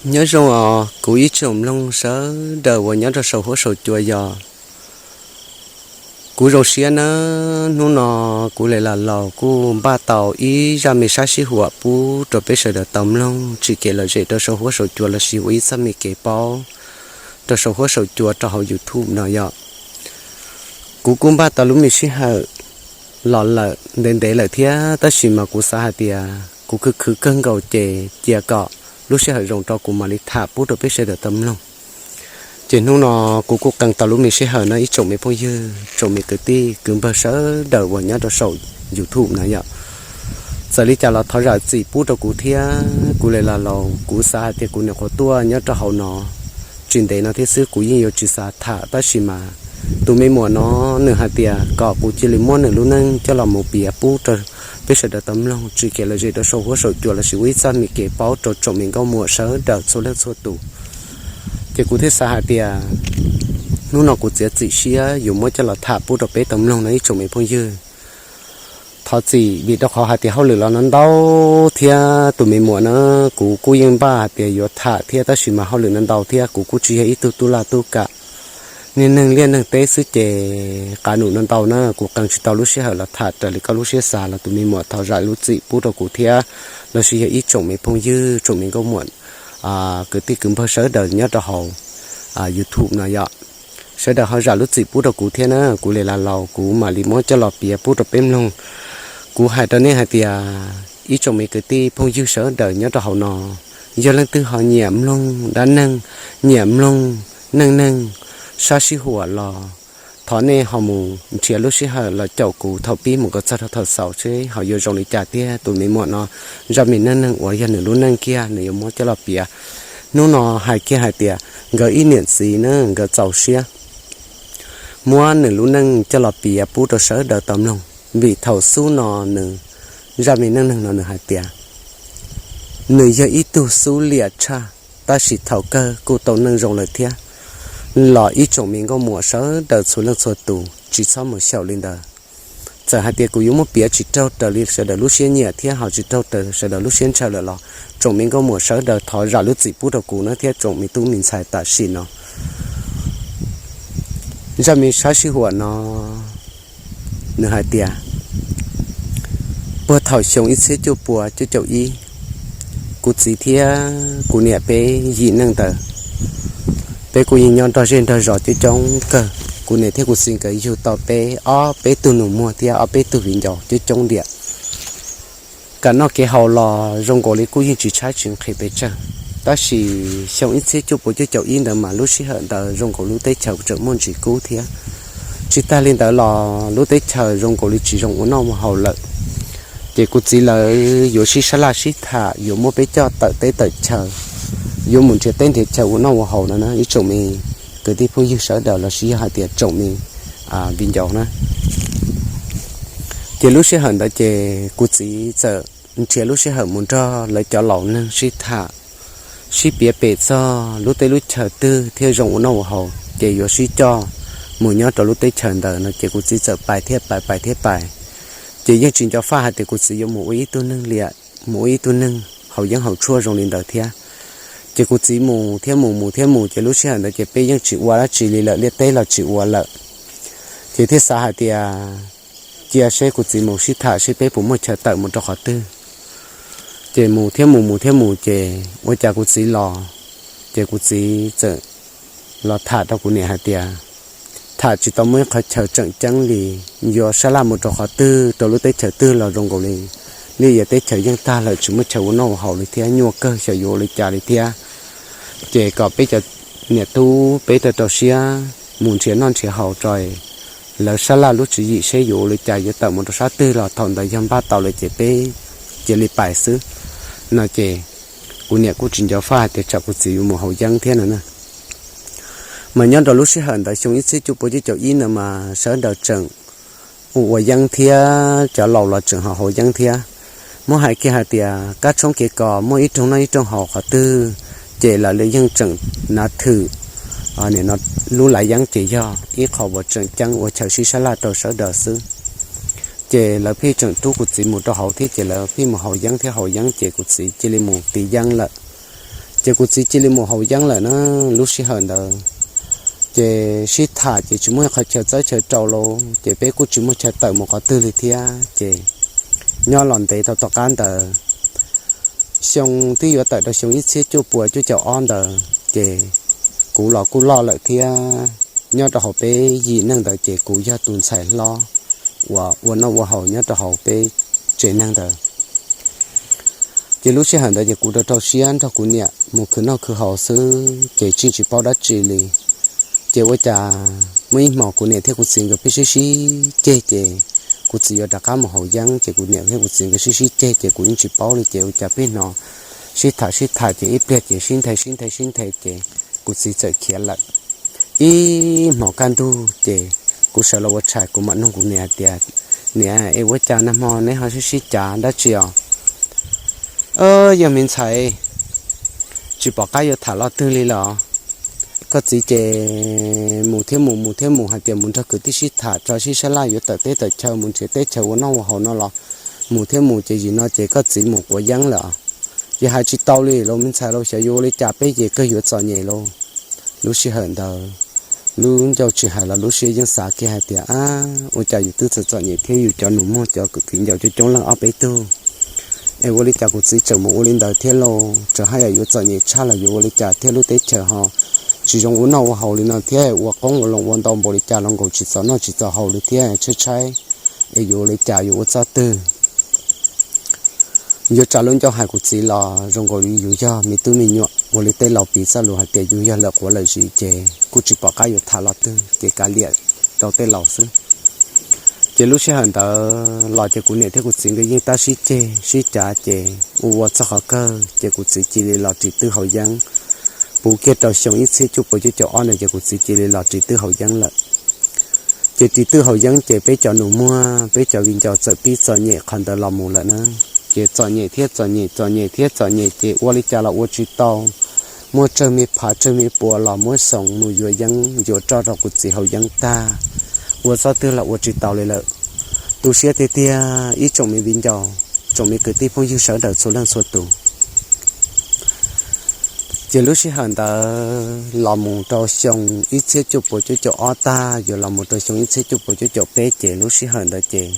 Nyob zoo os kuv ib tsoom mloog sawv daws uas nyob rau saum huab saum cua yog. Kuv zoo siab nawb, hnub no kuv Lis Las Laus kuj npaj tau ib zaj me sab sij huam pub rau peb sawv daws tau mloog tsim kev lom zem rau saum huab saum cua lossis ua ib txoj me kev paub rau saum huab saum cua rau hauv YouTube no yog. Kuv kuj npaj tau lub me sij hawm los lawm ntev ntev lawm thiab, tab sis mas kuv xav hais tias kuv khwv khwv kawg nkaus ces cia kom lub sij hawm zoo rau kuv mam li tham pub rau peb sawv daws tau mloog. Ces hnub no kuv kuj qee tau lub me sij hawm no ib tsoom me phooj ywg, tsoom me kwv tij kwv npawg sawv daws uas nyob rau saum YouTube no yog. Txawm li cas los thov zam txim pub rau kuv thiab, kuv Lis Las Laus kuv xav hais tias kuv nyuam qhuav tuaj nyob rau hauv no tsis ntev no thiab xwb, kuv yeej yuav tsis xav tham, tab sis mas tus me muam no nws hais tias kom kuv cia li muab nws lub neej coj los mus piav pub rau peb sawv daws tau mloog tsim kev lom zem rau saum huab saum cua lossis ua ib txoj me kev paub rau tsoom me nkauj muam sawv daws txhua leej txhua tus. Ces kuv thiaj xav hais tias hnub no kuv txiav txim siab yuav muab coj los tham pub rau peb tau mloog no ib tsoom me phooj ywg. Thov txim vim rau qhov hais tias hauj lwm los no ntau thiab tus me muam na, kuv kuj yeej npaj hais tias yuav tham thiab, tab sis mas hauj lwm no ntau thiab kuv kuj tsis yog ib tug tub laj tub kam, niag neeg liaj neeg teb xwb ces qav num no ntau na, kuv qee tsis tau lub sij hawm los tham raws li koj lub siab xav los tus me muam thov zam lub txim pub rau kuv thiab, lossis yog ib tsoom me phooj ywg tsoom me nkauj muam kwv tij kwv npawg sawv daws nyob rau hauv YouTube no yog. Sawv daws ho zam lub txim pub rau kuv thiab na, kuv Lis Las Laus kuv mam li muab coj los piav pub rau peb mloog. Kuv hais rau nej hais tias ib tsoom me kwv tij phooj ywg sawv daws nyob rau hauv no, yog leej twg ho nyiam mloog dab neeg, nyiam mloog neej neeg sab sij huam los thov nej ho mus nrhiav lub sij hawm los caum kuv thaum pib mus kom txog rau thaum xaus seb ho yuav zoo li cas thiab tus me muam no zaj me neej neeg uas yog nws lub neej kiag nws yuav muab coj los piav. Hnub no hais kiag hais tias nkawd ib niam txiv na nkawd txaus siab muab nws lub neej coj los piav pub rau sawv daws tau mloog, vim thaum xub no nws, zaj me neej neeg no nws hais tias nws yog ib tug xub liam tshaj, tab sis thaum kawg kuj tau neej zoo lawm thiab, los ib tsoom me nkauj muam sawv daws txhua leej txhua tus tsis txhob mus xyaum li ntawd. Txawm hais tias kuv yuav muab piav tsis raug raws li sawv daws lub siab nyiam thiab ho tsis raug raws sawv daws lub siab ntshaw lawm los tsoom me nkauj muam sawv daws thov zam lub txim pub rau kuv na thiab tsoom me tub me ntxhais tam sim no. Zaj me sab sij huam no nws hais tias puag thaum xyoo ib txhiab cuaj pua cuaj caum ib, kuv txiv thiab kuv niam peb yim neej ntawd, peb kuj yeej nyob nrog zej nrog zos coob coob kawg. Kuv niam thiab kuv txiv nkawd yug tau peb ob peb tug nus muag thiab ob peb tug viv ncaus coob coob tiag. Kev noj kev haus los zoo nkaus li kuj yeej tsis tshaib tsis nqhis pes tsawg, tab sis xyoo ib txhiab cuaj pua cuaj caum ib ntawd mas lub sij hawm ntawd zoo nkaus lub teb chaws tseem muaj ntsis kub thiab. Tsis tag li ntawd los lub teb chaws zoo nkaus li tsis zoo ua noj ua haus lawm. Ces kuv txiv lawv yuav sib sab laj sib tham yuav muab peb coj tawm teb tawm chaw, yuav mus nrhiav teb nrhiav chaw ua noj ua haus no na ib tsoom me kwv tij phooj ywg sawv daws lossis yog hais tias tsoom me viv ncaus na. Ces lub sij hawm ntawd ces kuv txiv txawm nrhiav lub sij hawm mus nrog lawv cov laus neeg sib tham, sib piav pem txog lub teb lub chaw twg thiaj zoo ua noj ua haus ces yuav sib coj mus nyob rau lub teb chaws ntawd no ces kuv txiv txawm pais thiab pais pais thiab pais. Ces yeej tsis nco faj hais tias kuv txiv yuav mus ua ib tug neeg liam, mus ua ib tug neeg haus yeeb haus tshuaj zoo li ntawd thiab. Ces kuv txiv mus thiab mus mus thiab mus ces lub sij hawm ntawd ces peb yeej tsis ua dab tsi li lawm, liaj teb los tsis ua lawm. Ces thiaj xav hais tias cia seb kuv txiv mus sib tham seb peb puas muaj chaw tawm mus rau qhov twg. Ces mus thiab mus mus thiab mus ces ua cas kuv txiv los, ces kuv txiv txawm los tham rau kuv niam hais tias tham tsis tau muaj ib qhov chaw tseem ceeb li, yuav sab laj mus rau qhov twg rau lub teb chaws twg los zoo nkaus li liaj ia teb chaws yeej tag lawm tsis muaj chaw ua noj ua haus li thiab nyuaj kawg xyov yuav ua li cas li thiab. Ces kom peb cov niam tub peb rau rau siab mus nrhiav noj nrhiav haus rau lawv sab laj lub tswv yim seb yuav ua li cas yuav tawm mus rau sab twg los thaum ntawd yog npaj tau lawm ces peb cia li pais xwb no ces kuv niam kuj tsis nco faj hais tias tsam kuv txiv yuav mus haus yeeb thiab no na. Mas nyob rau lub sij hawm ntawd xyoo ib txhiab cuaj pua cuaj caum ib ntawd mas sawv daws tseem ua ua yeeb thiab cov laus los tseem haus haus yeeb thiab. Muab hais kiag hais tias kab tshoob kev kos muaj ib rooj noj ib rooj haus qhov twg ces lawv yeej tseem nav thwm lub lav yeeb ces yog ib qho uas tseem ceeb ua chaw sib sab laj rau sawv daws xwb. Ces lawv pheej tseem rub kuv txiv mus rau hauv thiab ces lawv pheej mus haus yeeb thiab haus yeeb ces kuv txiv cia li mus tiv yeeb lawm. Ces kuv txiv cia li mus haus yeeb lawm na. Lub sij hawm ntawd ces sib tham ces tsis muaj qhov chaw txawb chaw rau lawm ces peb kuj tsis muaj chaw tawm mus qhov twg li thiab ces nyob los ntev tau tom qab ntawd xyoo twb yuav tawm rau xyoo ib txhiab cuaj puas cuaj caum ob ntawd ces kuv los kuj loj lawm thiab. Nyob rau hauv peb yim neeg ntawd ces kuv yog tus ntxhais hlob uas ua noj ua haus nyob rau hauv peb tsev neeg ntawd. Ces lub sij hawm ntawd ces kuv rau rau siab nrog kuv niam mus khwv noj khwv haus xwb ces tsis tsis paub dab tsi li. Ces ua cas muaj ib hmos kuv niam thiab kuv txiv nkawd pheej sib sib ceg ces kuv txiv yuav rov qab mus haus yeeb ces kuv niam thiab kuv txiv nkawd sib sib ceg ces kuv yeej tsis paub li ces ua cas pheej hnov sib tham sib tham ces ib pliag ces sib nthe sib nthe sib nthe ces kuv txiv txawm khiav lawm. Ib hmos kaj ntug ces kuv sawv los ua tshais kuv mam nug kuv niam hais tias, Niam, es ua cas nag hmo neb ho sib sib cav dab tsi os? Yog me ntxhais, tsis pom qab yuav tham los twg li los. Koj txiv ces mus thiab mus mus thiab mus hais tias mus nrog kwv tij sib tham tso sib sab laj yuav tawm teb tawm chaw mus nrhiav teb chaws ua noj ua haus no los mus thiab mus ces yim no ces koj txiv mus quav yeeb lawm. Ces hais tsis tau li lauj me ntxhais lauj, xyov yuav ua li cas peb ces kawg yuav txom nyem lauj. Lub sij hawm ntawd lub ncauj tsis hais los lub siab yeej xav kiag hais tias, Ab, ua cas yus twb txom txom nyem thiab yus cov nus muag cov kwv tij ncaus coob coob leej ob peb tug es ua li cas kuv txiv tseem mus ua li ntawd thiab lauj, tseem haj yam yuav txom nyem tshaj los yuav ua li cas thiab lub teb chaws ho tsis zoo ua noj ua haus li no thiab ua qoob ua loo ua ntau npaum li cas los nkaus tsis txaus noj tsis txaus haus li thiab tshaib tshaib es yuav ua li cas yuav ua txoj twg. Yuav tsa lub ncauj hais kuv txiv los zoo nkaus li yus yog me tub me nyuam ua li tej laus piv txoj lus hais tias yus yog lawv quav lawv zis ces kuj tsis pom qab yuav tham los twg ces kav liam rau tej laus xwb. Ces lub sij hawm ntawd los ces kuv niam thiab kuv txiv nkawd yeej tab sib ceg sib cav ces ua ua txog qhov kawg ces kuv txiv cia li los ris twb haus yeeb. Puv kiag rau xyoo ib txhiab cuaj puas cuaj caum ob ntawd ces kuv txiv cia li los ris twb haus yeeb lawm. Ces ris twb haus yeeb ces peb cov nus muag peb cov viv ncaus txawm pib txom nyem qhov ntawd los mus lawm na. Ces txom nyem thiab txom nyem txom nyem thiab txom nyem ces ua li cas los ua tsis tau. Muaj tsawg me phav tsawg me puas los muab xoos mus yuav yeeb yuav roj rau kuv txiv haus yeeb tag, ua txoj twg los ua tsis taus li lawm. Tu siab tiag tiag ib tsoom me viv ncaus tsoom me kwv tij phooj ywg sawv daws txhua leej txhua tus. Ces lub sij hawm ntawd los mus rau xyoo ib txhiab cuaj puas cuaj caum ob tag yuav los mus rau xyoo ib txhiab cuaj puas cuaj caum peb ces lub sij hawm ntawd ces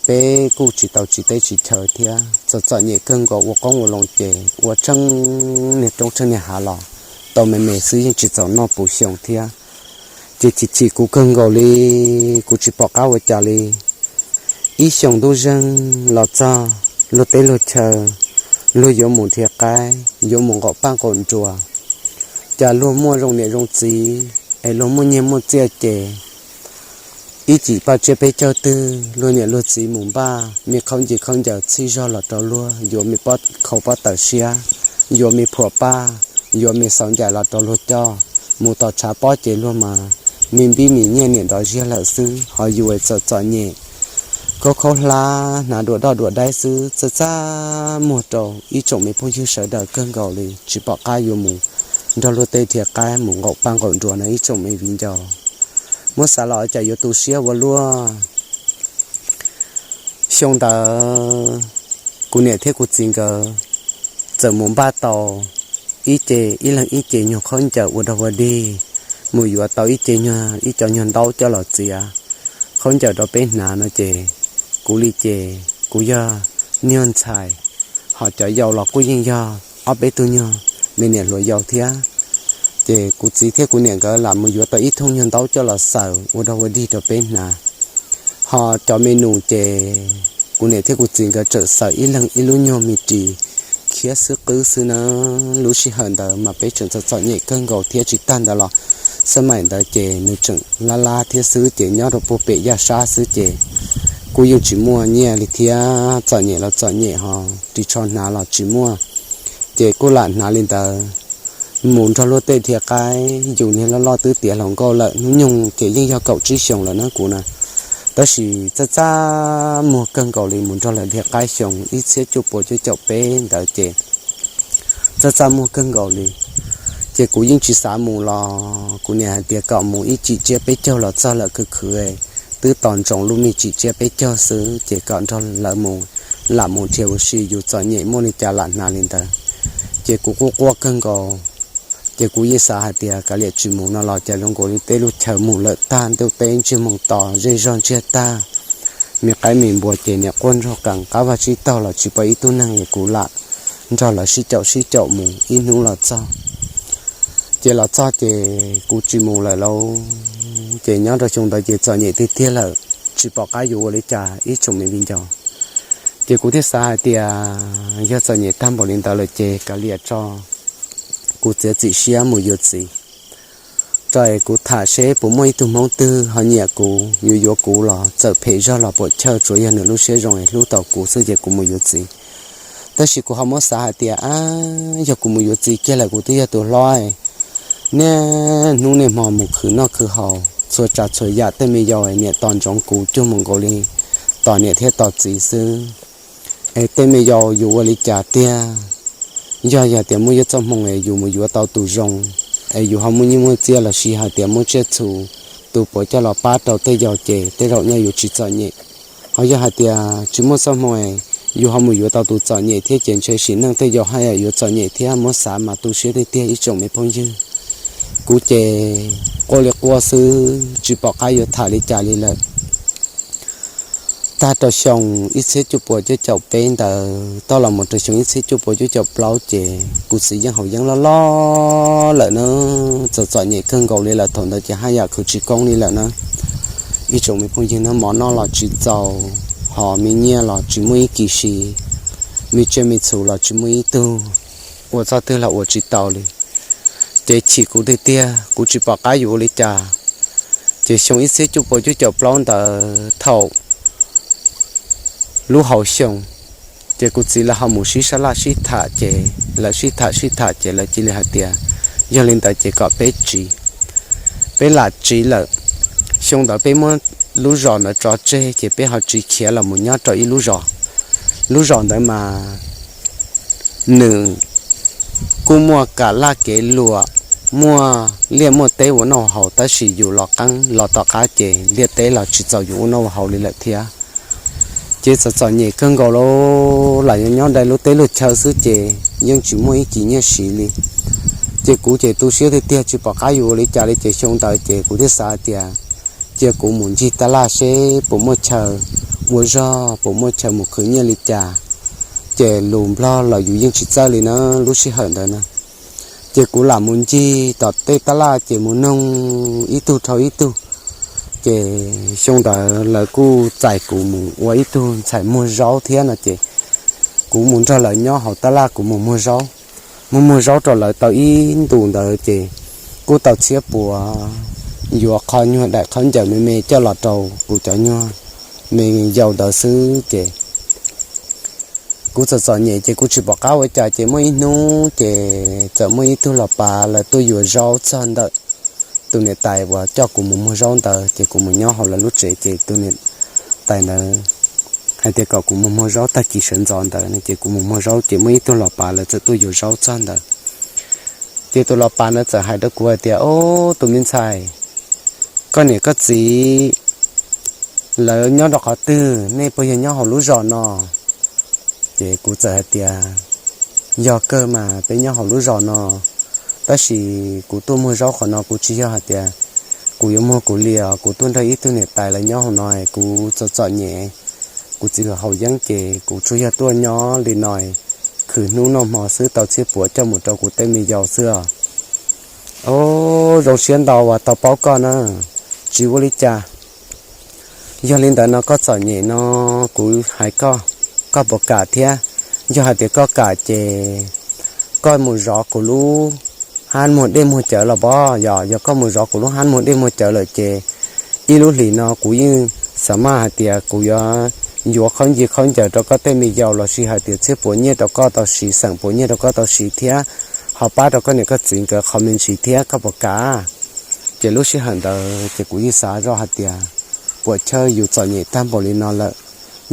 peb kuj tsis tau tsiv teb tsiv chaw thiab txom txom nyem kawg nkaus ua qoob ua loo ces ua tsheej niag roob tsheej niag hav los tau me me xwb yeej tsis txaus noj puv xyoo thiab. Ces chim chim kuv kawg nkaus li, kuv tsis pom qab ua cas li. Ib xyoo ntuj zeeg los txog luag teb luag chaw, luag yuav mus nrhiav qaib yuav mus nqaum paj nqaum nruas, cas luag muaj zoo niam zoo txiv es luag muaj nyiaj muaj txiaj ces ib chim paj tsiab peb caug twg luag niam luag txiv mus npaj me khaub ncis khaub ncaws txhij zog los rau luag, yuav me pob khau pob taws siab, yuav me phuam paj, yuav me xauv ncaim los rau luag coj. Mus tom tshav pob ces luag mas me npib me nyiaj niam nrov ziag lawm xwb, ho yus txom txom nyem khaub khaub hlab hnav dua doj dua daib xwb, txaj txaj muag rau ib tsoom me phooj ywg sawv daws kawg nkaus li, tsis pom qab yuav mus nrog luag tej nrhiav qaib mus nqaum paj nqaum nruas no ib tsoom me viv ncaus. Muab xav los cas yuav tu siab ua luaj. Xyoo ntawd kuv niam thiab kuv txiv nkawd txawm mus npaj tau ib ce, ib leeg ib ce nyuag khaub ncaws ua dog ua dig, mus yuav tau ib ce nyuag, ib co nyuag ntaub coj los txiav khaub ncaws rau peb hnav no ces kuv li ces kuv yog nyuag ntxhais, ho cov yau los kuj yeej yog ob peb tug nyuag me niam hluas yau thiab. Ces kuv txiv thiab kuv niam nkawd lam mus yuav tau ib thooj nyuag ntaub coj los xaws ua dog ua dig rau peb hnav. Ho cov me nus ces kuv niam thiab kuv txiv nkawd tseem xaws ib leeg ib lub nyuag me ris khiab xwb qwb xwb na. Lub sij hawm ntawd mas peb tseem txom txom nyem kawg nkaus thiab tsis tag ntawd los xab maim ntawd ces nws tseem lab lab thiab xwb ces nyob rau puag pem yaj sab xwb ces kuj yeej tsis muaj nyiaj li thiab, txom nyem los txom nyem ho ris tsho hnav los tsis muaj. Ces kuj lam hnav li ntawd, mus nrog luag tej nrhiav qaib, yus niag loj loj twb tiav hluas nkauj lawm, hnub nyoog ces yeej yog kaum tsib xyoos lawm na kuv na. Tab sis txaj txaj muag kawg nkaus li mus nrog lawv nrhiav qaib xyoo ib txhiab cuaj puas cuaj caum peb ntawd ces txaj txaj muag kawg nkaus li. Ces kuv yeej tsis xav mus los kuv niam hais tias kom mus ib tsim tsiab peb caug los txog lawm khwv khwv, twb tos ntsoov lub me tsim tsiab peb caug xwb ces kom nrog lawv mus, lam mus nrhiav ua si yus txom nyem muaj li cas lam hnav li ntawd. Ces kuv quaj quaj kawg nkaus, ces kuv yeej xav hais tias kav liam tsis mus no los cas zoo nkaus li teb lub chaw mus lawm tag, ntuj teb ntsiag moos to, zej zog ntsiag tag, me qaib me npua ces niam quaj nrog qees qab vag tsib taug los tsis pom ib tug neeg es kuv lam nrog lawv sib caum sib caum mus ib hnub los txog. Ces los txog ces kuv tsis mus lawm lauj. Ces nyob rau xyoo ntawd ces txom nyem tiag tiag lawm, tsis pom qab yuav ua li cas ib tsoom me viv ncaus. Ces kuv thiaj xav hais tias yog txom nyem tag npaum li ntawd lawm ces kav liam tso, kuv txiav txim siab mus yuav txiv tso es kuv tham seb puas muaj ib tug hmoob twg ho nyiam kuv, yuav yuav kuv los txawm phem zog los puam chawj tsuas yog nws lub siab zoo es hlub tau kuv xwb ces kuv mus yuav txiv. Tab sis kuv ho muab xav hais tias, ab, yog kuv mus yuav txiv kiag lawm kuv twb yog tus hlob, niaj hnub niaj hmo mus khwv noj khwv haus txhua tsav txhua yam, tej me yau niam tos ntsoov kuv cuag mus nkaus li tos niam thiab tos txiv xwb. Es tej me yau yuav ua li cas tiag? Yog yog tias muaj ib txoj hmoo es yus mus yuav tau tus zoo, es yus ho muaj nyiaj muaj txiaj lossis hais tias muaj tsiaj txhu, tus puav coj los pab rau tej yau ces tej zaum nyaj yuav tsis txom nyem. Ho yog hais tias tsis muaj txoj hmoo, yus ho mus yuav tau tus txom nyem thiab ces ntshe sim neej tej yau haj yam yuav txom nyem thiab. Muab xav mas tu siab tiag tiag ib tsoom me phooj ywg. Kuv ces quaj li quaj xwb tsis pom qab yuav tham li cas li lawm. Tag rau xyoo ib txhiab cuaj puas cuaj caum peb ntawd toj los mus rau xyoo ib txhiab cuaj puas cuaj caum plaub ces kuv txiv yeej haus yeeb loj loj lawm na, txom txom nyem kawg nkaus li lawm. Thaum ntawd ces haj yam khwv tsis koob li lawm na. Ib tsoom me phooj ywg, noj mov noj los tsis txaus, ho me nyiaj los tsis muaj ib kis si, me tsiaj me txhu los tsis muaj ib tug, ua txoj twg los ua tsis tau li. Ces chim kuv tiag tiag, kuv tsis pom qab yuav ua li cas. Ces xyoo ib txhiab cuaj puas cuaj caum plaub ntawd thaum lub hauv xyoo, ces kuv txiv lawv ho mus sib sab laj sib tham ces lawv sib tham sib tham ces lawv cia li hais tias yog li ntawd ces kom peb tsiv, peb lam tsiv lawm. Xyoo ntawd peb muab lub zos ntawd tso tseg ces peb ho tsiv khiav los mus nyob rau ib lub zos. Lub zos ntawd mas nws kuj muaj kam laj kev luam, muaj liaj muaj teb ua noj haus, tab sis yus los qeeb los tom qab ces liaj teb los tsis txaus yus ua noj ua haus li lawm thiab. Ces txom txom nyem kawg nkaus li, lam nyob nyob dai lub teb lub chaw xwb ces yeej tsis muaj ib kis nyiaj siv li. Ces kuv ces tu siab tiag tiag tsis pom qab yuav ua li cas li ces xyoo ntawd ces kuv thiaj xav tias cia kuv mus ncig taj laj seb puas muaj chaw ua zog, puas muaj chaw mus khwv nyiaj li cas. Ces lus Nplog los yus yeej tsis txawj li na lub sij hawm ntawd na. Ces kuv lam mus ncig tom tej taj laj ces mus noog ib tug dhau ib tug. Ces xyoo ntawd lawv kuj txais kuv mus ua ib tug ntxhais muag zaub thiab no ces kuv mus nrog lawv nyob hauv taj laj kuv mus muag zaub. Mus muag zaub rau lawv tau ib ntus ntawd ces kuj tau txhiab puav, yuav qhov nyuag daim khaub ncaws me me coj los rau kuv cov nyuag me yau ntawd xwb ces kuv txom txom nyem ces kuv tsis pom qab ua cas ces muaj ib hnub ces txawm muaj ib tug los pav lawv tuaj yuav zaub txog ntawm tus niam tais uas coj kuv mus muag zaub ntawd ces kuv mus nyob hauv lawv lub tsev ces tus niam tais ntawd hais tias kom kuv mus muag zaub tag kis sawv ntxov ntawd no ces kuv mus muag zaub ces muaj ib tug los pav lawv txawm tuaj yuav zaub txog ntawd. Ces tus los pav ntawd txawm hais rau kuv hais tias, Ob, tus me ntxhais, koj niam koj txiv lawv nyob rau qhov twg, nej puas yog nyob hauv lub zos no? Ces kuv txawm hais tias, Yog kawg mas peb nyob hauv lub zos no, tab sis kuv tuaj muag zaub qhov no kuv tsis yog hais tias kuv yuav muag kuv li os, kuv tuaj nrog ib tug niam tais lawv nyob hauv no, kuv txom txom nyem, kuv txiv haus yeeb ces kuv tsuas yog tuaj nyob li no khwv hnub noj hmo xwb tau txhiab puav coj mus rau kuv tej me yau xwb os. Ob, zoo siab ntau uas tau paub koj na, tsis ua li cas. Yog li ntawd no koj txom nyem no kuv hais koj, koj puas kam thiab? Yog hais tias koj kam ces koj mus zov kuv lub hab muag dej muag cawv los pov yog, yog koj mus zov kuv lub hab muag dej muag cawv lawm ces ib lub hlis no kuv yeej xav maj hais tias kuv yuav yuav khaub ncaws khaub ncaws rau koj tej me yau lossis hais tias txhiab puav nyiaj rau koj tau siv, xeem puav nyiaj rau koj tau siv thiab ho pab rau koj niam koj txiv nkawd qhov me ntsis thiab, koj puas kam? Ces lub sij hawm ntawd ces kuv yeej xav zoj hais tias puam chawj yus txom nyem tag npaum li no lawm,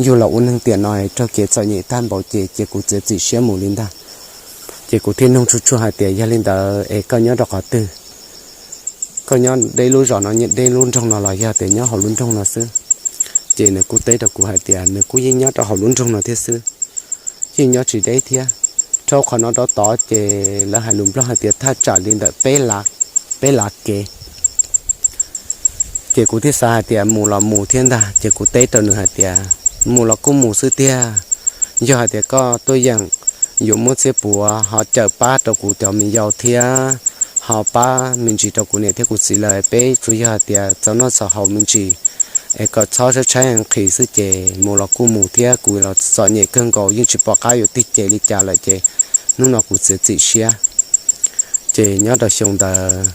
yug los ua neeg tiam no raug kev txom nyem tag npaum ces cia kuv txiav txim siab mus li ntag. Ces kuv thiaj nug tsuj tsuag hais tias, Yog li ntawd es koj nyob rau qhov twg? Koj nyob deb lub zos no, nyob deb lub nroog no los yog tias nyob hauv lub nroog no xwb? Ces nws kuj teb rau kuv hais tias nws kuj yeej nyob rau hauv lub nroog no thiab xwb, yeej nyob tsis deb thiab. Dhau qhov no rov tod ces lawv hais lus Nplog hais tias thaj tsam li ntawm peb lav kev. Ces kuv thiaj xav hais tias mus los mus thiab ntag, ces kuv teb rau nws hais tias mus los kuj mus xwb tiag. Yog hais tias koj tuaj yeem yuav muab txhiab puav ho cawm pab rau kuv cov me yau thiab ho pab me ntsis rau kuv niam thiab kuv txiv lawm, peb tsuas yog hais tias txaus noj txaus haus me ntsis es kom txhob tshaib tshaib nqhis xwb ces mus los kuj mus thiab, kuv los txom nyem kawg nkaus yeej tsis pom qab yuav tig ces li cas lawm ces hnub no kuv txiav txim siab. Ces nyob rau xyoo ntawd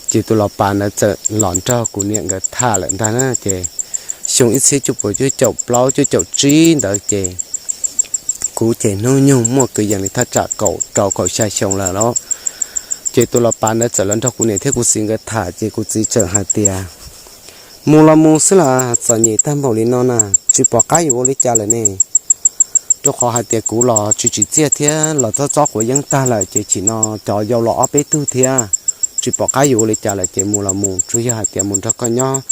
ces tus los pas ntawd txawm los nrog kuv niam nkawd tham lawm ntag na. Ces xyoo ib txhiab cuaj puas cuaj caum plaub cuaj caum tsib ntawd ces kuv ces hnub nyoog muaj kwv yees li thaj tsam kaum rau kaum xya xyoo lawm lauj. Ces tus los pas ntawd txawm los nrog kuv niam thiab kuv txiv nkawd tham ces kuv txiv txawm hais tias mus los mus xwb las, txom nyem tag npaum li no na, tsis pom qab yuav ua li cas lawm ne. Rau qhov hais tias kuv los tsis tsim txiaj thiab los txob txob quav yeeb tag lawm ces chim no cov yau los ob peb tug thiab, tsis pom qab yuav ua li cas lawm ces mus los mus, tsuas yog hais tias mus nrog koj nyob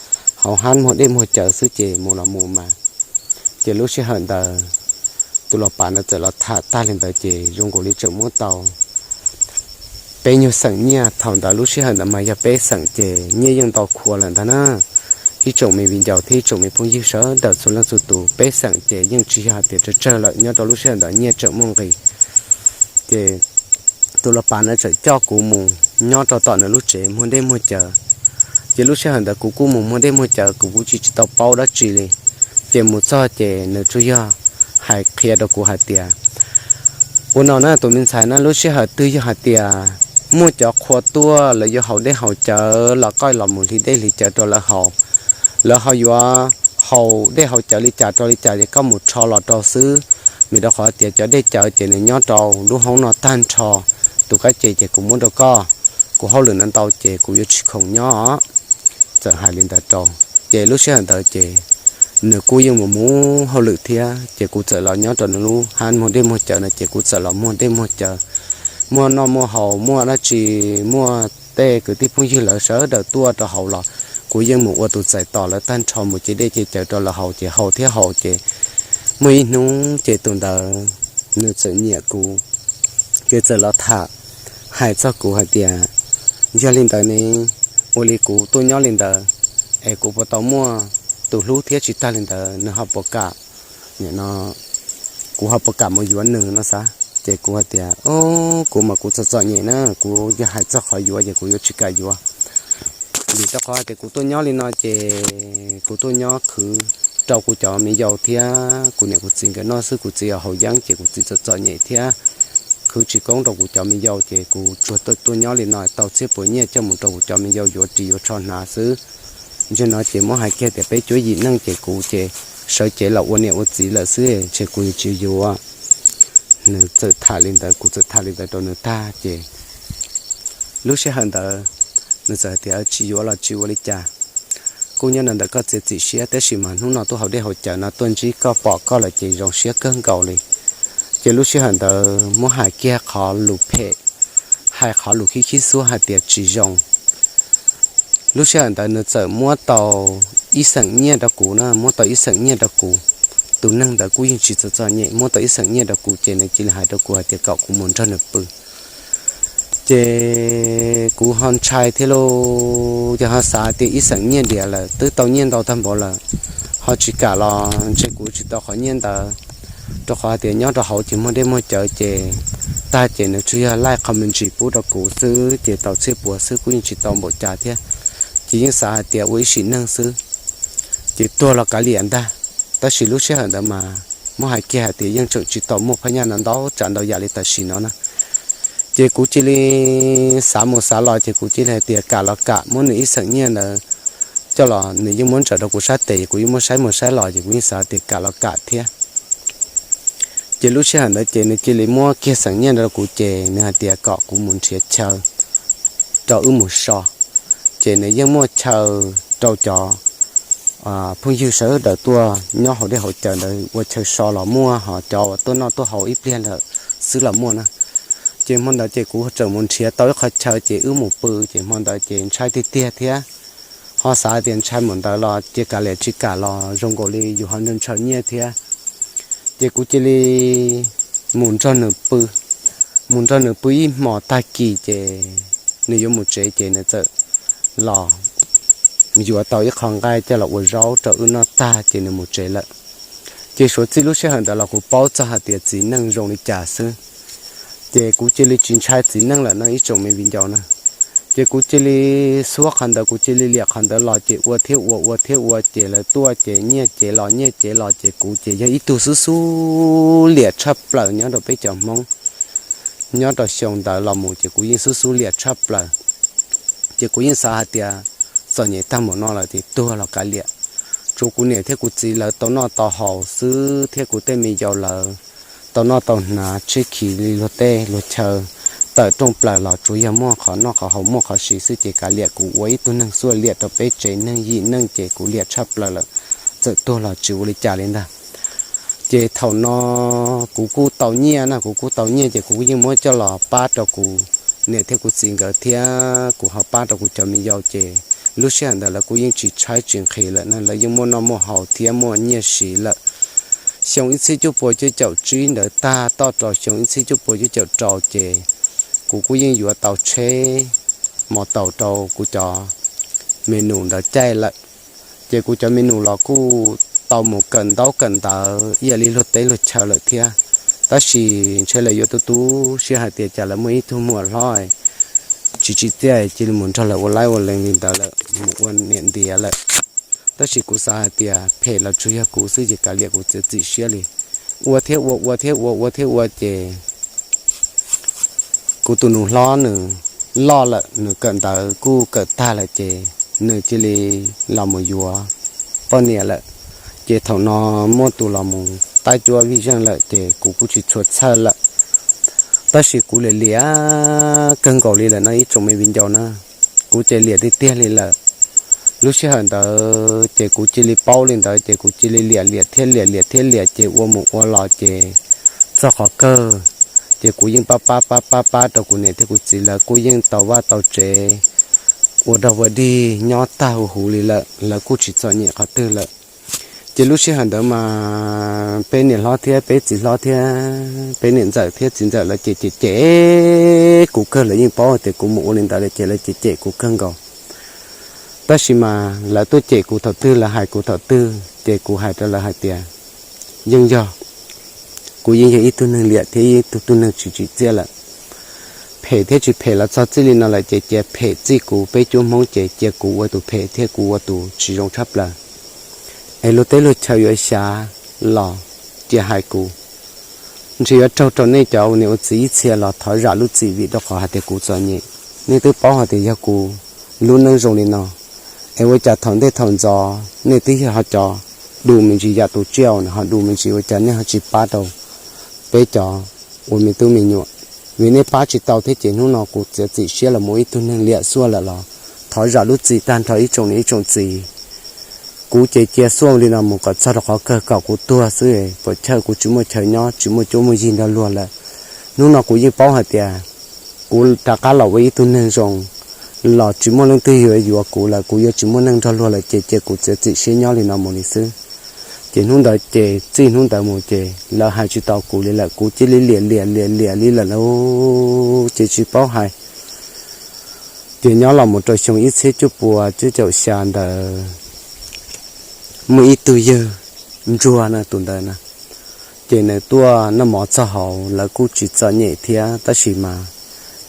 hauv hab muag dej muag cawv xwb ces mus los mus mas. Ces lub sij hawm ntawd tus los pas ntawd txawm los tham tag li ntawd ces zoo nkaus li tseem muab tau peb nyuag xeem nyiaj. Thaum ntawd lub sij hawm ntawd mas yog peb xeem ces nyiaj yeej ntau khuav lawm ntag na. Ib tsoom me viv ncaus thiab ib tsoom me phooj ywg sawv daws txhua leej txhua tus, peb xeem ces yeej tsis yog hais tias tsawg tsawg lawm, nyob rau lub sij hawm ntawd nyiaj tseem muaj nqis. Ces tus los pas ntawd txawm coj kuv mus nyob rau tom nws lub tsev muag dej muag cawv. Ces lub sij hawm ntawd kuv kuj mus muag dej muag cawv, kuv kuj tsis tsis tau paub dab tsi li. Ces mus txog ces nws tsuas yog hais qhia rau kuv hais tias ua no na tus me ntxhais na, lub sij hawm twg yog hais tias muaj cov qhua tuaj lawv yuav haus dej haus cawv los koj los mus hliv dej hliv cawv rau lawv haus. Lawv ho yuav haus dej haus cawv li cas rau li cas ces koj mus rho los rau xwb, vim rau qhov tias cov dej cawv ces nws nyob rau lub hoob no tag nrho. Tus kab ces ces kuv muab rau koj, kuv hauj lwm no ntau ces kuv yuav tsis khoom nyob. Txawm hais li ntawd rau, ces lub sij hawm ntawd ces nws kuj yeej mus mus hauj lwm thiab ces kuv txawm los nyob rau nws lub hab muag dej muag cawv no ces kuv txawm los muag dej muag cawv, muaj noj muaj haus, muaj dab tsi, muaj tej kwv tij phooj ywg lawv sawv daws tuaj rau haus los kuv yeej mus ua tus txais tos lawv tag nrho, mus ce dej ce cawv rau lawv haus ces haus thiab haus ces muaj ib hnub ces tus ntawd nws txawm nyiam kuv, ces txawm los tham hais txog kuv hais tias yog li ntawd ne, ua li kuv tuaj nyob li ntawd es kuv puas tau muaj tus hlub thiab tsis tag li ntawd nws ho puas kam, nim no kuv ho puas kam mus yuav nws no xav. Ces kuv hais tias o, kuv mas kuv txom txom nyem na, kuv yog hais txog qhov yuav ces kuv yuav tsis kam yuav. Vim rau qhov hais tias kuv tuaj nyob li no ces kuv tuaj nyob khwv rau kuv cov me yau thiab kuv niam kuv txiv nkawd noj xwb, kuv txiv yog haus yeeb ces kuv txiv txom txom nyem thiab, khwv tsis koob rau kuv cov me yau ces kuv tsuas tuaj nyob li no tau txhiab puas nyiaj coj mus rau kuv cov me yau yuav ris yuav tsho hnav xwb. Ntawm no ces muab hais kiag tias peb cuab yim neej ces kuv ces sawv cev los ua niam ua txiv lawm xwb ces kuv yuav tsis yuav. Nws txawm tham li ntawd, kuv txawm tham li ntawd rau nws tag ces lub sij hawm ntawd nws txawm hais tias tsis yuav los tsis ua li cas, kuj nyob ntawm koj txiav txim siab, tab sis mas hnub no tuaj haus dej haus cawv no tuaj ntsib koj pom koj lawm ces zoo siab kawg nkaus li. Ces lub sij hawm ntawd muab hais kiag qhov lus phem, hais qhov lus khib khib xuab hais tias tsis zoo. Lub sij hawm ntawd nws txawm muab tau ib xeem nyiaj rau kuv na, muab tau ib xeem nyiaj rau kuv. Tus neeg ntawd kuj yeej tsis txom txom nyem, muab tau ib xeem nyiaj rau kuv ces nws cia li hais rau kuv hais tias kom kuv mus nrog nws pw. Ces kuv ho ntshai thiab lauj, ces ho xav tias ib xeem nyiaj diam lawm twb tau nyiaj ntau tag npaum lawm, ho tsis kam los ntshe kuv tsis tau qhov nyiaj ntawd, rau qhov hais tias nyob rau hauv ces muag dej muag cawv ces tag ces nws tsuas yog laij qho me ntsis pub rau kuv xwb ces tau txhiab puas xwb kuj yeej tsis tau npaum cas thiab. Ces yeej xav hais tias ua ib sim neej xwb ces tuag los kav liam ntag. Tab sis lub sij hawm ntawd mas muab hais kiag hais tias yeej tseem tsis tau muaj phab nyaj no ntau tsav ntau yam li tam sim no na. Ces kuv cia li xav mus xav los ces kuv cia li hais tias kam los kam, muab nws ib xeem nyiaj ntawd coj los nws yeej muab ntsaws rau kuv sab tes, kuv yeej muab saib mus saib los ces kuv yeej xav tias kam los kam thiab. Ces lub sij hawm ntawd ces nws cia li muab kiag xeem nyiaj ntawd rau kuv ces nws hais tias kom kuv mus nrhiav chaw rau wb mus so. Ces nws yeej muaj chaw rau cov phooj ywg sawv daws tuaj nyob hauv dej hauv cawv ntawd ua chaw so los muaj, ho cov uas tuaj noj tuaj haus ib pliag lawm xwb los muaj na. Ces hmo ntawd ces kuv tseem mus nrhiav tau ib qhov chaw ces wb mus pw, ces hmo ntawd ces ntshai tiag tiag thiab. Ho xav tias ntshai mus ntawd los ces kav liam tsis kam los zoo nkaus li yus ho ntshaw ntshaw nyiaj thiab. Ces kuv cia li mus nrog nws pw. mus nrog nws pw ib hmos tag kis ces nws yuav mus tsev ces nws txawm los yuav tau ib qho nqaij coj los ua zaub rau wb noj tag ces nws mus tsev lawm. Ces suav txij lub sij hawm ntawd los kuv paub txog hais tias txiv neej zoo li cas xwb. Ces kuv cia li tsis ntshai txiv neej lawm no ib tsoom me viv ncaus na. Ces kuv cia li xuab qhov ntawd, kuv cia li liam qhov ntawd los ces ua thiab ua, ua thiab ua ces lawv tuaj ces nyiaj cev los nyiaj cev los ces kuv ces yog ib tug xub xub liam tshaj plaws nyob rau peb cov Hmoob. Nyob rau xyoo ntawd los mus ces kuv yeej xub xub liam tshaj plaws. Ces kuv yeej xav hais tias txom nyem tag npaum no lawm ces tuag los kav liam. Tsuav kuv niam thiab kuv txiv lawv tau noj tau haus xwb thiab kuv tej me yau lawv tau noj tau hnav tshiab khiv li luag teb luag chaw tawm rooj plaws los tsuav yog muaj qhov noj qhov haus muaj qhov siv xwb ces kav liam kuv ua ib tug neeg xuaj liam rau peb tsev neeg yim neej ces kuv liam tshaj plaws lawm. Txawm tuag los tsis ua li cas li ntag. Ces thaum no kuv kuj tau nyiaj na, kuv kuj tau nyiaj ces kuv yeej muab coj los pab rau kuv niam thiab kuv txiv nkawd thiab kuv ho pab rau kuv cov me yau ces lub sij hawm ntawd lawv kuj yeej tsis tshaib tsis nqhis lawm na, lawv yeej muaj noj muaj haus thiab muaj nyiaj siv lawm. Xyoo ib txhiab cuaj pua cuaj caum tsib ntawd tag toj rau xyoo ib txhiab cuaj pua cuaj caum rau ces kuv kuj yeej yuav tau tsheb mos taus rau kuv cov me nus ntawd caij lawm. Ces kuv cov me nus los kuj tau mus kawm ntaub kawm ntawv ib yam li luag teb luag chaw lawm thiab. Tab sis ntshe lawv yuav tu tu siab hais tias cas lawv muaj ib tug muam hlob tsis tsim txiaj cia li mus nrog lawv ua laib ua lees li ntawd lawm, mus ua niam ntiav lawm. Tab sis kuv xav hais tias phem los tsuas yog kuv xwb ces kav liam kuv txiav txim siab li. Ua thiab ua, ua thiab ua, ua thiab ua ces kuv tus nus hlob nws loj lawm, nws kawm ntawv kuj kawm tag lawm ces nws cia li los mus yuav poj niam lawm. Ces thaum no muaj tus los mus tab cuab vij zeej lawm ces kuv kuj tsis tshua txhawj lawm. Tab sis kuv liam liam kawg nkaus li lawm no ib tsoom me viv ncaus na, kuv ces liam tiag tiag li lawm. Lub sij hawm ntawd ces kuv cia li paub li ntawd ces kuv cia li liam liam thiab liam liam thiab liam ces ua mus ua los ces txog qhov kawg ces kuv yeej pab pab pab pab pab rau kuv niam thiab kuv txiv lawv kuj yeej tau vaj tau tsev ua dog ua dig nyob tag huv huv li lawm, lawv kuj tsis txom nyem qhov twg lawm. Ces lub sij hawm ntawd mas peb niam hlob thiab peb txiv hlob thiab peb niam ntxawm thiab txiv ntxawm lawv ces cem cem kuv kawg, lawv yeej paub tias kuv mus ua li ntawd lawm ces lawv cem cem kuv kawg nkaus. Tab sis mas lawv tuaj cem kuv thaum twg, lawv hais kuv thaum twg ces kuv hais rau lawv hais tias yeej yog, kuv yeej yog ib tug neeg liam thiab ib tug tug neeg tsis tsim txiaj lawm. Phem thiab tsis phem los txog txij li no lawm ces cia phem txij kuv, peb cuab Hmoob ces cia kuv ua tus phem thiab kuv ua tus tsis zoo tshaj plaws. Es luag teb luag chaw yuav xyav los cia hais kuv. Ntshe yuav raug rau nej cov ua niam ua txiv ib txhia los thov zam lub txim vim rau qhov hais tias kuv txom nyem. Nej twb paub hais tias yog kuv lub neej zoo li no, es ua cas thaum ntej thaum ntxov nej twb yog ho cov du me ntsis yam tus tsiaj no ho du me ntsis ua cas nej ho tsis pab rau peb cov ua me tub me nyuam. Vim nej pab tsis tau thiab ces hnub no kuv txiav txim siab los mus ib tug neeg liam xuaj lawm los thov zam lub txim tag nrho ib tsoom niam ib tsoom txiv. Kuv ces cia xuaj li no mus kom txog rau qhov kawg kom kuv tuag xwb, puas chawj kuv tsis muaj chaw nyob tsis muaj cuab muaj yig nrog luag lawm. Hnub no kuv yeej paub hais tias kuv rov qab los ua ib tug neeg zoo los tsis muaj leej twg yuav yuav kuv lawm, kuv yuav tsis muaj neej nrog luag lawm ces cia kuv txiav txim siab nyob li no mus li xwb. Ces hnub ntawd ces txij hnub ntawd mus ces lawv hais tsis tau kuv li lawm, kuv cia li liam liam liam liam li lawm lauj, ces tsis paub hais. Ces nyob los mus rau xyoo ib txhiab cuaj pua cuaj caum xya ntawd, muaj ib tug yawg ntsuag na, tus ntawd na, ces nws tuaj noj mov txog hauv, lawv kuj tsis txom nyem thiab tab sis mas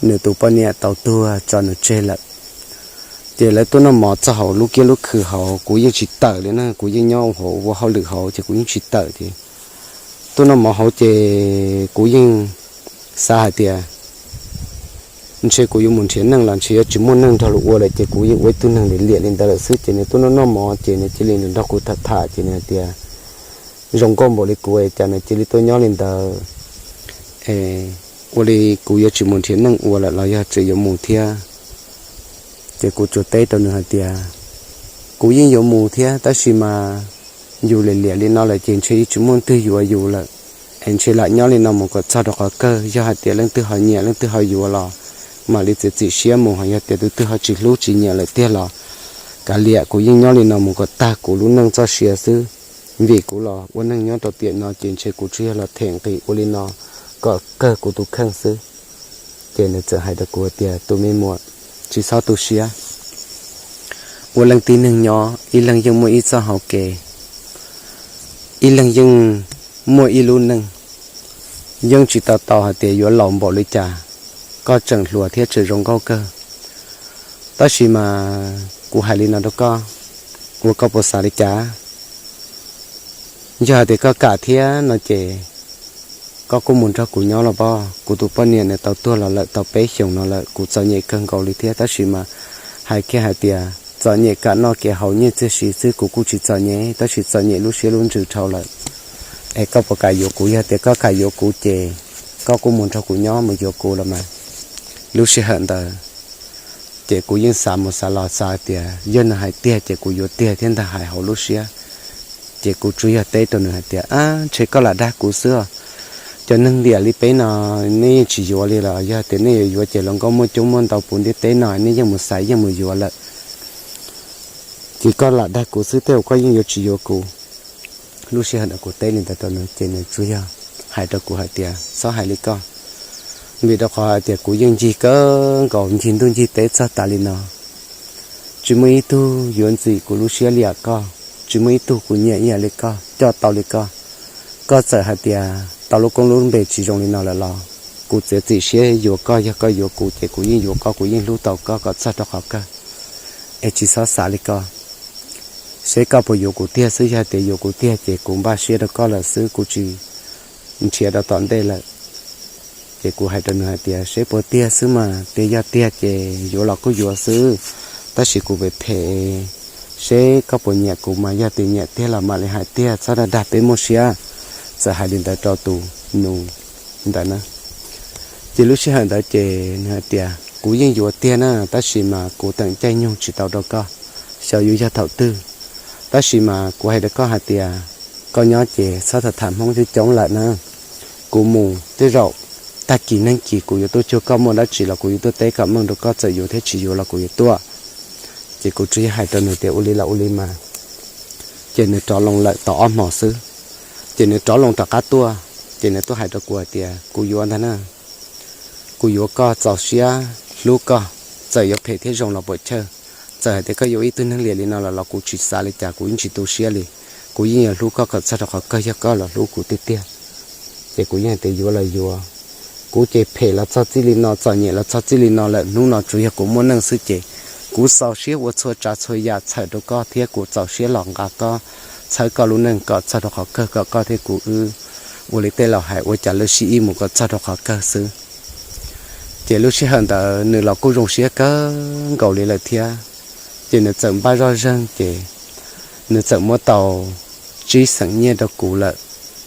nws tus poj niam tau tuag tso nws tseg lawm. Ces lawv tuaj noj mov txog hauv lub kiab lub khw hauv, kuv yeej tsis tawm li na, kuv yeej nyob hauv ua hauj lwm hauv ces kuv yeej tsis tawm. Ces tuaj noj mov hauv ces kuv yeej xav hais tias ntshe kuv yuav mus nrhiav neej los ntshe yuav tsis muaj neej nrog luag ua lawm ces kuv yeej ua ib tug neeg liam liam li ntawd lawm xwb. Ces nws tuaj noj noj mov ces nws cia li nrog kuv tham tham ces nws hais tias zoo nkauj npaum li kuv es cas nws cia li tuaj nyob li ntawd, ua li kuv yuav tsis mus nrhiav neej ua lawm los yog tseem yuav mus thiab. Ces kuv tsuas teb rau nws hais tias kuv yeej yuav mus thiab tab sis mas yus liam liam li no lawm ces ntshe yeej tsis muaj twg yuav yus lawm, es ntshe lam nyob li no mus kom txog rau qhov kawg, yog hais tias leej twg ho nyiam leej twg ho yuav los mam li txiav txim siab mus, ho yog tias tus twg ho tsis hlub tsis nyiam lawm tiag los kav liam, kuv yeej nyob li no mus kom tag kuv lub neej txoj sia xwb. Vim kuv los ua neeg nyob rau tiam no ces ntshe kuv tsuas yog los them nqi ua li no kom kawg kuv tus kheej xwb. Ces nws txawm hais rau kuv tias, tus me muam, tsis txhob tu siab. Ua leej tib neeg nyob ib leeg yeej muaj ib txoj hauv kev, ib leeg yeej muaj ib lub neej, yeej tsis tau tau hais tias yuav laus npaum li cas, koj tseem hluas thiab tseem zoo nkauj kawg. Tab sis mas kuv hais li no rau koj, ua koj puas xav li cas? Yog hais tias koj kam thiab no ces koj kuj mus nrog kuv nyob los pab. Kuv tus poj niam nws tau tuag los lawm tau peb xyoos no lawm, kuv txom nyem kawg nkaus li thiab, tab sis mas hais kiag hais tias txom nyem kam noj kev haus nyiaj txiag si xwb kuv kuj tsis txom nyem, tab sis txom nyem lub siab lub ntsws dhau lawm. Es koj puas kam yuav kuv? Yog tias koj kam yuav kuv ces koj kuj mus nrog kuv nyob mus yuav kuv los mas. Lub sij hawm ntawd ces kuv yeej xav mus xav los xav tias yog nws hais tiag ces kuv yuav tiag thiab ntag hais hauv lub siab. Ces kuv tsuas yog teb rau nws hais tias, ab, ntshe koj lam dag kuv xwb os. Cov neeg ntiam li peb no nej yeej tsis yuav li los? Yog tias nej yuav yuav ces hluas nkauj muaj coob muaj ntau puv ntiaj teb no nej yeej mus xaiv yeej mus yuav lawm. Ces koj lam dag kuv xwb tej zaum koj yeej yuav tsis yuav kuv. Lub sij hawm ntawd kuv teb li ntawd rau nws ces nws tsuas yog hais rau kuv hais tias, txhob hais li koj, vim rau qhov hais tias kuv yeej ncig kawg nkaus ncig ntuj ncig teb txog tas li no, tsis muaj ib tug yuav ntxim kuv lub siab li koj, tsis muaj ib tug kuv nyiam ib yam li koj, coj tau li koj. Koj txawm hais tias tau lub koob lub npe tsis zoo li no lawm los kuv txiav txim siab yuav koj. Yog koj yuav kuv ces kuv yeej yuav koj, kuv yeej hlub tau koj kom txog rau qhov kawg. Es tsis txhob xav li koj, seb koj puas yuav kuv tiag xwb. Yog tias yuav kuv tiag ces kuv npaj siab rau koj lawm xwb, kuv tsis nrhiav rau tom ntej lawm. Ces kuv hais rau nws hais tias, seb puas tiag xwb mas, tias yog tiag ces yuav los kuj yuav xwb, tab sis kuv phem phem, seb koj puas nyiam kuv mas, yog tias nyiam tiag los mam li hais tiag, txhob dag dag peb muaj siab. Txawm hais li ntawd rau tus nus ntawd na. Ces lub sij hawm ntawd ces nws hais tias, kuv yeej yuav tiag na, tab sis mas kuv teem caij nyoog tsis tau rau koj, xyov yuav yog thaum twg. Tab sis mas kuv hais rau koj hais tias, koj nyob ces txhob tham tham Hmoob coob coob lawm na. Kuv mus tej zaum tag kis neeg kis kuv yuav tuaj cuag koj, muaj dab tsi los kuv yuav tuaj teb kom meej rau koj, txawm yuav thiab tsis yuav los kuv yuav tuaj. Ces kuv tsuas yog hais rau nws tias ua li los ua li mas. Ces nws rov loo lawm tau ob hmo xwb, ces nws rov loo rov qab tuaj, ces nws tuaj hais rau kuv hais tias, kuv yuav ntag na, kuv yuav koj, txaus siab hlub koj, txawm yuav phem thiab zoo los puam chawj. Txawm hais tias koj yuav ib tug neeg liam li no lawm los kuv tsis xav li cas, kuv yeej tsis tu siab li. Kuv yeej yuav hlub koj kom txog rau qhov kawg, yog koj los hlub kuv tiag tiag. Ces kuv yeej hais tias yuav los yuav. Kuv ces phem los txog txij li no, txom nyem los txog txij li no lawm, hnub no tsuas yog kuv muaj neej xwb ces kuv txaus siab ua txhua tsav txhua yam txhawm rau koj thiab kuv txaus siab los nqa koj, txhawb koj lub neej kom txog rau qhov kawg kom koj thiab kuv wb ua li tej laus hais ua cas lawv sib ib mus kom txog rau qhov kawg xwb. Ces lub sij hawm ntawd nws los kuj zoo siab kawg nkaus li lawm thiab. Ces nws txawm npaj zoj zeeg ces nws txawm muab tau tsib xeem nyiaj rau kuv lawm.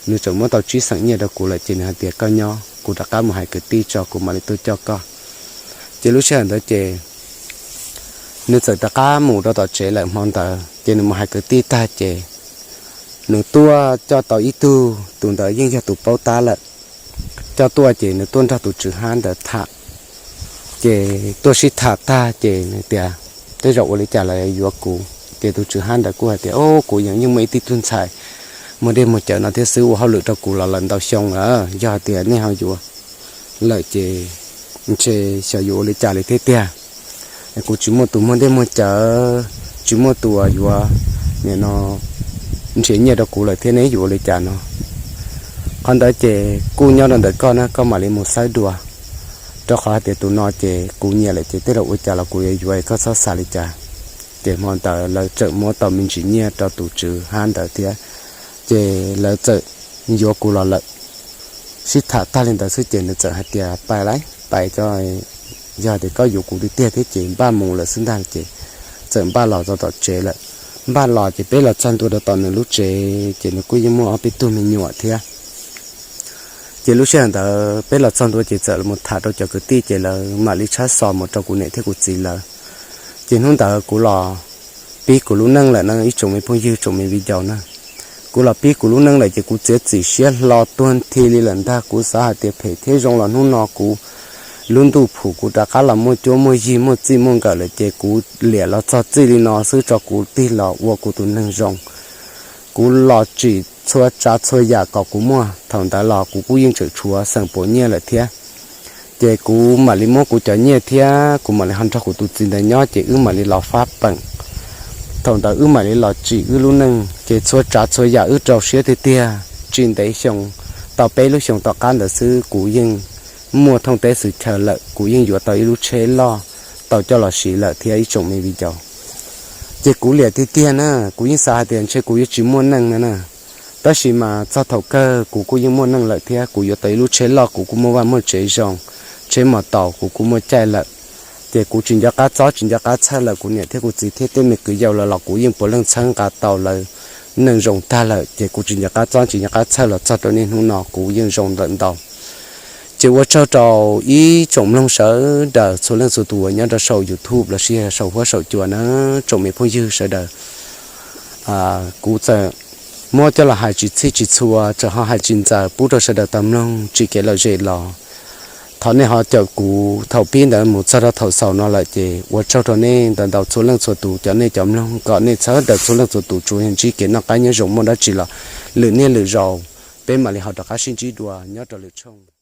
Nws txawm muab tau tsib xeem nyiaj rau kuv lawm ces nws hais tias koj nyob, kuv rov qab mus hais kwv tij tso kuv mam li tuaj coj koj. Ces lub sij hawm ntawd ces nws txawm rov qab mus rau tom tsev lawm. Hmo ntawd ces nws mus hais kwv tij tag ces nws tuaj coj tau ib tug, tus ntawd yeej yog tus paub tab lawm. Coj tuaj ces nws tuaj nrog tus tswv hab ntawd tham. Ces tuaj sib tham tag ces nws tias, tej zaum ua li cas los yuav kuv. Ces tus tswv hab ntawd kuj hais tias, o, kuv yeej muaj ib tug tub ntxhais muag dej muag cawv no thiab xwb, ua hauj lwm rau kuv los lawm ntau xyoo lawm, yog hais tias nej ho yuav lawm ces ntshe xyov yuav ua li cas li thiab tiag. Kuv tsis muaj tus muag dej muag cawv, tsis muaj tus yuav, nim no nrhiav nyiaj rau kuv lawm thiab, neb yuav ua li cas no? Qhov ntawd ces kuj nyob rau ntawm koj na, koj mam li mus xawb dua, rau qhov hais tias tus no ces kuv nyiam lawm ces tej zaum ua cas los kuv yuav yuav, koj txhob xav li cas. Ces hmo ntawd lawv txawm muab tau me ntsis nyiaj rau tus tswv hab ntawd thiab, ces lawv txawm yuav kuv los lawm. Sib tham tag li ntawd xwb ces nws txawm hais tias, pais lawm, pais, yog tias koj yuav kuv tiag tiag thiab ces npaj mus lawm xwb ntag. Ces txawm npaj los txog tom tsev lawm. Npaj los ces peb los txog ntua rau tom nws lub tsev ces nws kuj yeej muaj ob peb tug me nyuam thiab. Ces lub sij hawm ntawd peb los txog ntua ces txawm mus tham rau cov kwv tij ces lawv mam li tshab xo mus rau kuv niam thiab kuv txiv lawv. Ces hnub ntawd kuv los pib kuv lub neej lawm na ib tsoom me phooj ywg tsoom me viv ncaus na. Kuv los pib kuv lub neej lawm ces kuv txiav txim siab hlo tuag nthi li lawm ntag. Kuv xav hais tias phem thiab zoo los hnub no kuv lub ntuj phum kuv rov qab los muaj cuab muaj yig muaj txij muaj nkawm lawm ces kuv liam los txog txij li no xwb tso kuv tig los ua kuv tus neeg zoo. Kuv los tsim txhua tsav txhua yam kom kuv muaj, thaum ntawd los kuv kuj yeej tseem tshuav xeem pua nyiaj lawm thiab. Ces kuv mam li muab kuv cov nyiaj thiab kuv mam li ho nrog kuv tus txiv ntawd nyob ces wb mam li los fab peem. Thaum ntawd wb mam li los tsim wb lub neej ces txhua tsav txhua yam wb rau siab tiag tiag. Tsis ntev xyoo, tau peb lub xyoo tom qab ntawd xwb kuv yeej muaj thooj teb xwm chaw lawm, kuv yeej yuav tau ib lub tsheb loj tau coj los siv lawm thiab ib tsoom me viv ncaus. Ces kuv liam tiag tiag na, kuv yeej xav hais tias ntshe kuv yuav tsis muaj neej no na. Tab sis mas txog thaum kawg kuv kuj yeej muaj neej lawm thiab kuv yuav tau ib lub tsheb loj, kuv kuj muaj vaj muaj tsev zoo, tsheb mos taus kuv kuj muaj caij lawm. Ces kuv tsis nco qab txob tsis nco qab txhawj lawm, kuv niam thiab kuv txiv thiab tej me kwv yau lawv los kuv yeej puav leej txhawb nqa tau lawv neej zoo tag lawm, ces kuv tsis nco qab txob tsis nco qab txhawj los txog rau niaj hnub no kuv yeej zoo lawm ntau. Ces ua tsaug rau ib tsoom mloog sawv daws txhua leej txhua tus uas nyob rau saum YouTube los sis saum huab saum cua na, tsoom me phooj ywg sawv daws. Kuv txawm muab coj los hais tsis txhij tsis txhua, txawm ho hais tsis ntxaws pub rau sawv daws tau mloog tsim kev lom zem los thov nej ho caum kuv thaum pib ntawd mus txog rau thaum xaus no lawm ces ua tsaug rau nej ntau ntau txhua leej txhua tus, cov nej cov mloog kom nej sawv daws txhua leej txhua tus tsuas yog ntsib kev noj qab nyob zoo, muaj dab tsi los lwm niaj lwm zaus peb mam li ho rov qab sib ntsib dua nyob rau lwm tshooj.